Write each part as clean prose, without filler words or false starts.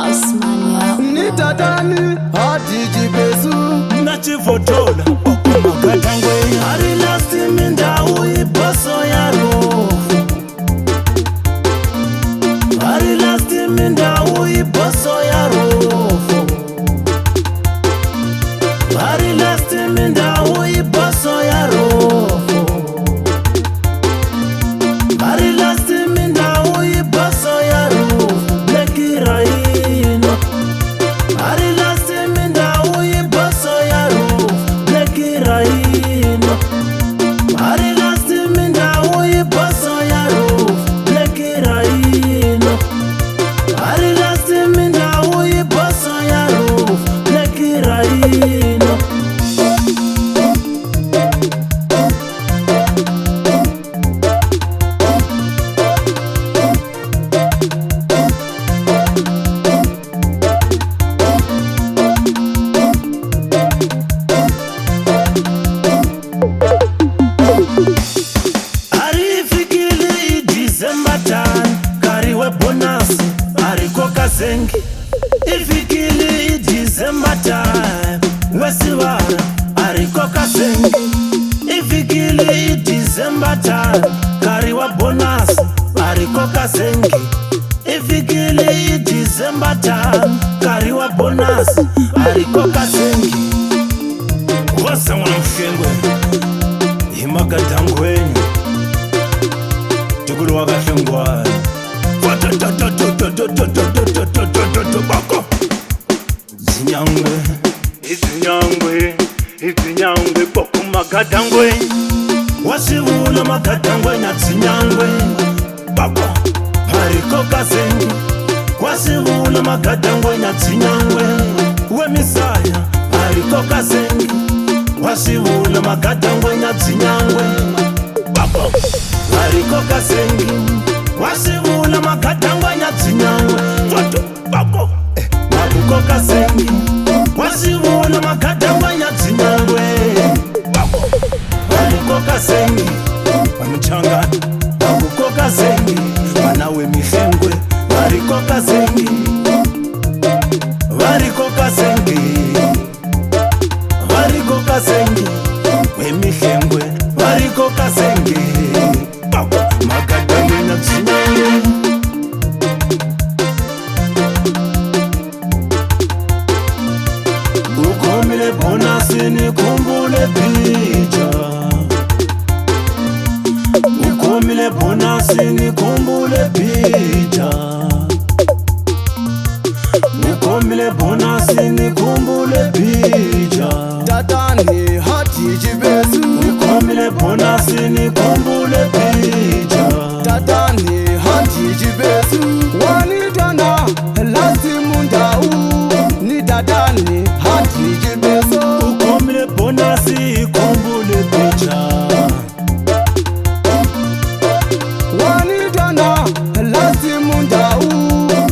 Osmania. Ni tatani hadijibesu. Na chivotola okomakatangwe ari lasti mindau iboso ya rufu ari lasti mindau iboso ya rufu ari lasti mindau iboso ya rufu ari lasti mindau iboso ya rufu blekiraino ari lasti mindau iboso ya rufu blekiraino ari lasti mindau iboso ya rufu blekiraino ari lasti mindau iboso ya rufu blekiraino. Arifikile iDecember time kari webonus ariko kazengi ifikile iDecember time wesivara ariko kazengi ifikile iDecember time kari webonus ariko kazengi ifikile iDecember time kari webonus ariko kazengi wasamwana mhlengwe imakadangwenyu tukulu wakahlengwane bako zinyangwe izinyangwe izinyangwe boko magadangwe wasivula magadangwe nyadzinyangwe bako pariko kazengi wasivula magadangwe nyadzinyangwe wemisaya pariko kazengi wasivula magadangwe nyadzinyangwe bako variko kazengi wasivula magadangwe nyadzinyangwe foto bako mabuko kazengi wasivula magadangwe nyadzinyangwe bako variko kazengi vamuchangana mabuko kazengi mwana wemihlengwe variko kazengi variko kazengi variko kazengi wemihlengwe variko kazengi bako magadangwe nyadzinyangwe. Ukhomile bonasi nikhumbule picha ukhomile bonasi nikhumbule picha ukhomile bonasi nikhumbule picha Tatani hadijibesu. ukhomile bonasi nikhumbule picha Tatani hadijibesu. Wanitana lasti mundau. Ni tatani hadijibesu. ukhomile bonasi ikhumbule picha Wanitana lasti mundau.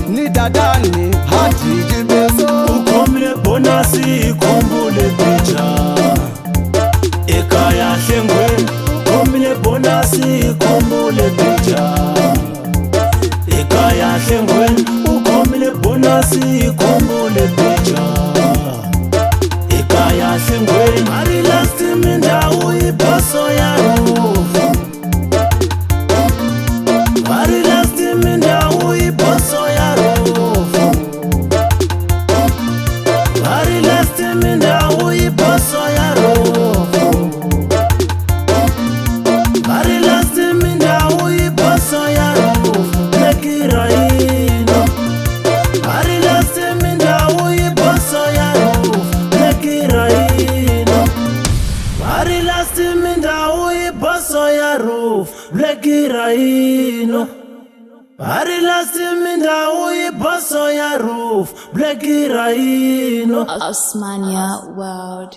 Ni tatani hadijibesu. ukhomile bonasi ikhumbule picha ekhaya hlengweni ukhomile bonasi ikhumbule picha ekhaya hlengweni ukhomile bonasi ikhumbule picha ekhaya hlengweni ari lasti mindau iboso ya rufu ari lasti mindau iboso ya rufu ari lasti mindau iboso ya rufu ari lasti mindau iboso ya rufu blekiraino ari lasti mindau iboso ya rufu blekiraino ari lasti mindau iboso ya rufu blekiraino ari lasti mindau iboso ya rufu blekiraino. Osmania World.